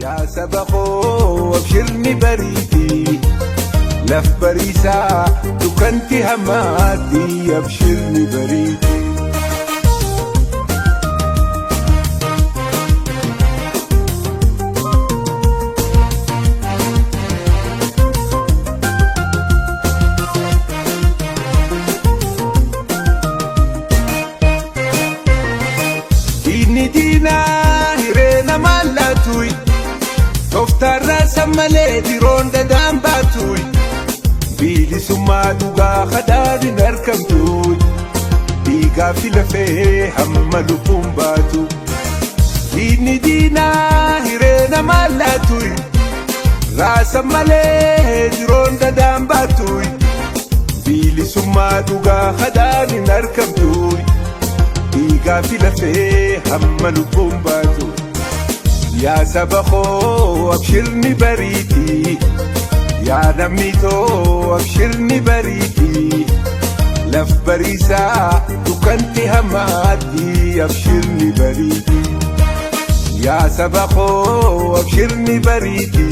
Yaa saba koo abshirni bariiti, laf bariisaa dukkanti hamaatti, abshirni bariiti. Diinni diinaa hiree namaan laatuyi, tooftaarraa sammalee diroon dadaan baatuyi, bilisummaa dhugaa kadhaan hin argamtuyi, dhiigaa fi lafee hamma lubbuun baatu. Diinni diinaa hiree namaan laatuyi, raasa malee diroon dadaan baatuyi, bilisummaa dhugaa kadhaan hin argamtuyi, dhiigaa fi lafee hamma lubbuun baatu. Yaa saba koo abshirni bariiti, yaa namni too abshirni bariiti, laf bariisaa dukkanti hamaatti, abshirni bariiti. Yaa saba koo abshirni bariiti,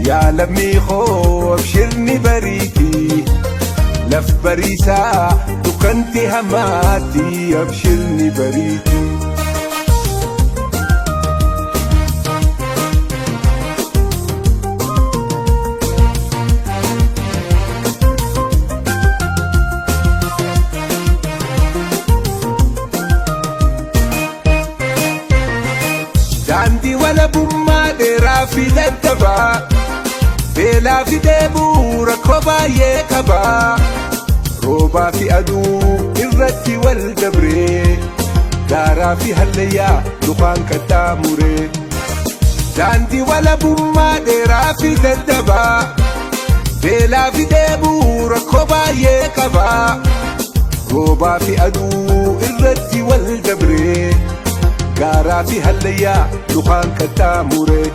yaa lammii koo abshirni bariiti, laf bariisaa dukkanti hamaatti, abshirni bariiti. Daandii walabummaa dheeraa fi dadhabaa, beelaa fi dheebuu rakkoo baay'ee qabaa, roobaa fi aduu irratti wal dabree, gaaraa fi hallayyaa lukaan qaxxaamuree. Daandii walabummaa dheeraa fi dadhabaa, beelaa fi dheebuu rakkoo baay'ee qabaa, roobaa fi aduu irratti wal dabree, gaaraa fi hallayyaa lukaan qaxxaamuree.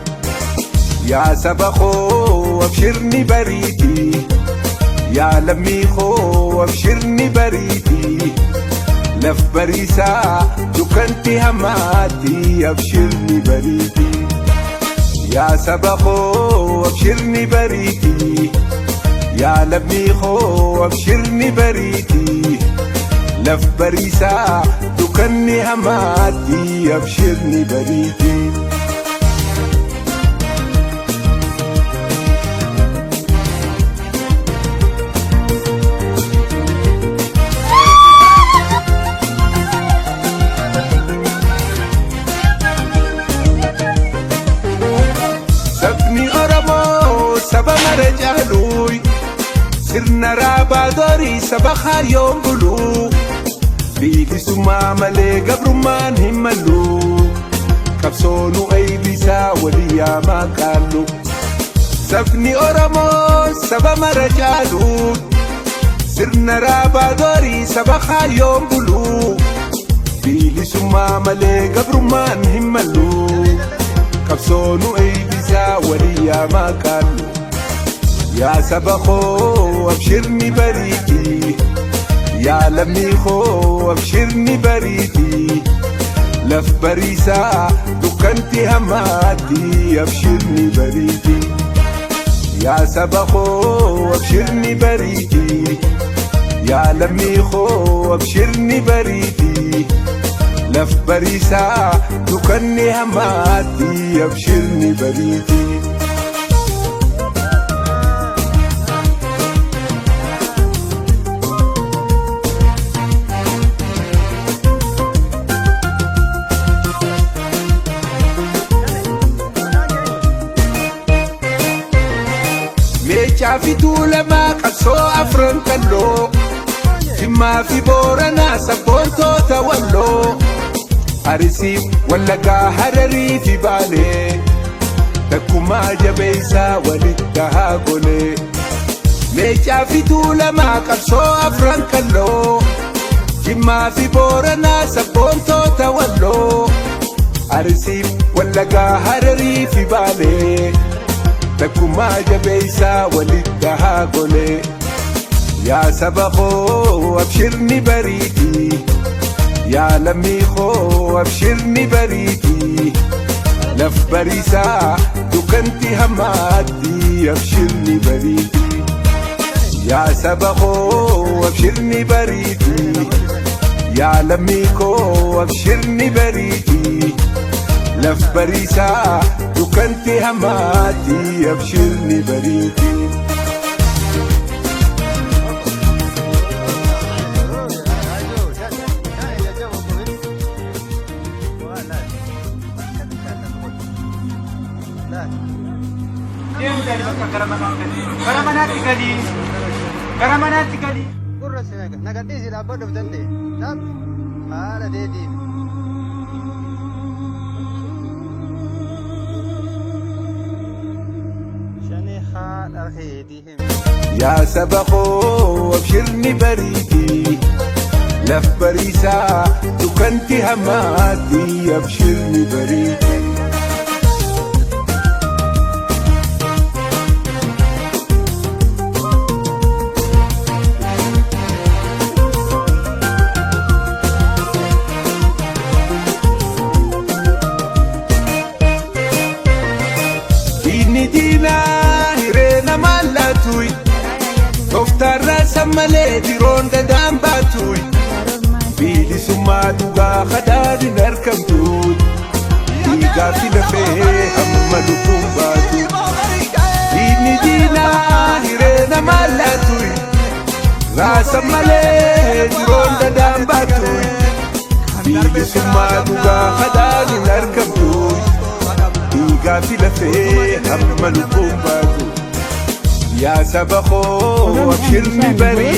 Yaa saba koo abshirni bariiti, yaa lammii koo abshirni bariiti, laf bariisaa dukkanti hamaatti, abshirni bariiti. Yaa saba koo abshirni bariiti, yaa lammii koo abshirni bariiti, laf bariisaa dukkanni hamaatti, abshirni bariiti. Sabni Oromoo saba mara caaluuy, sirna raabaa dorii saba kaayyoon buluu, bilisummaa malee gabrummaan hin mallu, qabsoonu eeybisaa walii yaamaa qaallu. Sabni Oromoo saba mara caaluuy, sirna raabaa dorii saba kaayyoon buluu, bilisummaa malee gabrummaan hin mallu, qabsoonu eeybisaa walii yaamaa qaallu. Yaa saba koo abshirni bariiti, yaa lammii koo abshirni bariiti, laf bariisaa dukkanti hamaatti, abshirni bariiti. Yaa saba koo abshirni bariiti, yaa lammii koo abshirni bariiti, laf bariisaa dukkanni hamaatti, abshirni bariiti. Meechaa fi Tuulamaa qabsoo afran qalloo, Jimmaa fi Booranaa sabboontoota Walloo, Arisiif Wallaggaa Hararii fi Baalee, takkumaa jabeessaa walitti haa golee. Meechaa fi Tuulamaa qabsoo afran qalloo, Jimmaa fi Booranaa sabboontoota Walloo, Arisiif Wallaggaa Hararii fi Baalee, takkumaa jabeessaa walitti haa golee. Yaa saba koo abshirni bariiti, yaa lammii koo abshirni bariiti, Laf bariisaa dukkanti hammaatti abshirni bariiti. Yaa saba koo abshirni bariiti. Yaa lammii koo abshirni bariiti. Laf bariisaa dukkanti hammaatti abshirni bariiti. Deemu bakka gara manaatti galii. Gara manaatti galii. Gara manaatti galii. Gurra si nagadhiisi dhaabbadhuuf danda'e. Dhaab haala deebiin. Shani haadha keetii himi. Yaa saba koo abshirni bariiti. Laf bariisaa dukkanti hammaatti abshirni bariiti. Diinni diinaa hiree namaan laatuyi. Tooftaarraa sammalee diroon dadaan baatuyi. Bilisummaa dhugaa khadaadhin argamtuyi. Dhiigaa fi lafee hamma lubbuun baatu. Diinni diinaa hiree namaan laatuyi. Raasa malee diroon dadaan baatuyi. Bilisummaa dhugaa khadaadhin argamtuyi. Dhiigaa fi lafee hamma lubbuun baatu. Yaa saba koo abshirni barii.